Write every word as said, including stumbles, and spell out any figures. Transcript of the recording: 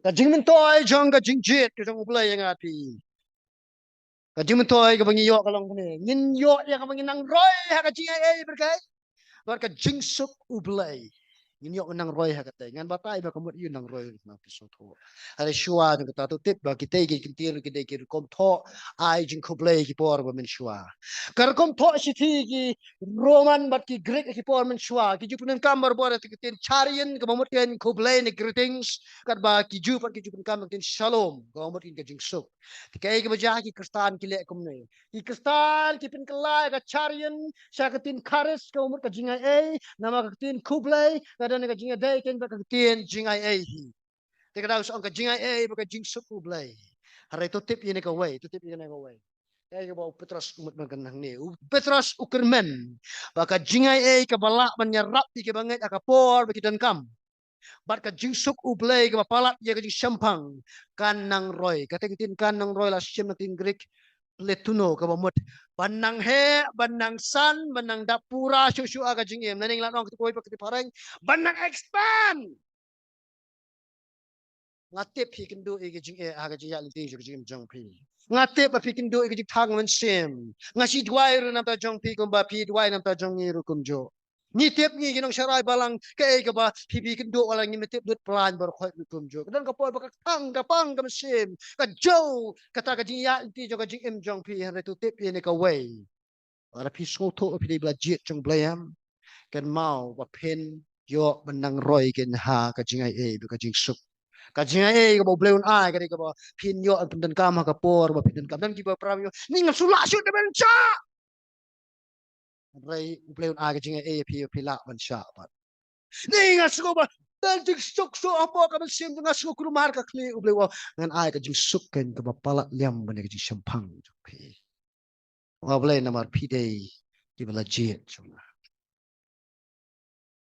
Ka jingmyntoi jong ka jingjied ka jong U Blei ïa nga phi. Ka jingmyntoi kaba ngi ïoh ka long kane. Ngin ïoh ïa kaba ngin nang roi ha ka jingaiei bad ka, bad ka jingsuk U Blei. Ngin ïoh nang roi ha kata. Ngan batai ba ka mut ïa u nang roi na phi sngewthuh. Hynrei shuwa jong kata to tip ba kita ki kyntien ki dei ki rukom thoh ai jingkhublei ki por ba mynshuwa. Ka rukom thoh shithi ki Roman bad ki Greek ki por mynshuwa, ki ju pyndonkam barabor ïa ka ktien charion kaba mut ka jingkhublei ne greetings, katba ki Jiw pat ki ju pyndonkam ïa ka ktien shalom kaba mut ka jingsuk. Te kaei kaba jia, ki Khristan ki leh kumne. Ki Khristan ki pynkylla ïa ka charion sha ka ktien charis kaba mut ka jingaiei, namar ka ktien khublei ka don ka jingïadei kein bad ka ktien jingaiei hi. Te ka dei shu ong ka jingaiei bad ka jingsuk U Blei. Hynrei to tip ïa kane kawei, to tip ïa kane kawei. Kaei kaba u Petros u mut ban kren hangne. U Petros u kyrmen ba ka jingaiei kaba lah ban ïarap ïa kiba ngeit ha ka por ba ki donkam, bad ka jingsuk U Blei kaba palat ïa ka jingshemphang kan nang roi. Kata ka ktien kan nang roi la shim na ka ktien Greek phletuno kaba mut ban nang heh, ban nang san, ban nang dap pura shuh shuh ha ka jingim. Lane ngi la ong kata kawei pat ka ktien phareng, ban nang expand. Nga tip phi kynduh ïa ka jingeh ha ka jingïaid lynti jong ka jingim jong phi. Nga tip ba phi kynduh ïa ka jingthang mynsiem. Nga shu duwai ruh na ka bynta jong phi kumba phi duwai na ka bynta jong ngi ruh kumjuh. Ngi tip ngi ki nongsharai balang kaei kaba phi, phi kynduh, wat la ngim tip, dud plan baroh khoit ruh kumjuh. Ka don ka por ba ka kthang, ka pang ka mynsiem, ka jew kata ka jingïaid lynti jong ka jingim jong phi, hynrei to tip ïa kane kawei. Lada phi sngewthuh phi dei ba la jied jong U Blei, em, kynmaw ba phin ïoh ban nang roi kein ha ka jingaiei bad ka jingsuk. Ka jingaiei kaba U Blei un ai ka dei kaba phin ïoh ban pyndonkam ha ka por ba phin donkam. Don kiba pyrshang ïoh, ni nga shu lah shuh da ban shah. Hynrei U Blei un ai ka jingaiei ïa phi, phi lah ban shah pat. Ni nga sngew ba don jingsuk suk hapoh ka mynsiem, nga sngew kulmar ka khlieh, U Blei u ong ngan ai ka jingsuk kein kaba palat liam ban ïa ka jingshemphang jong phi. Ïa U Blei namar phi dei kiba la jied jong nga.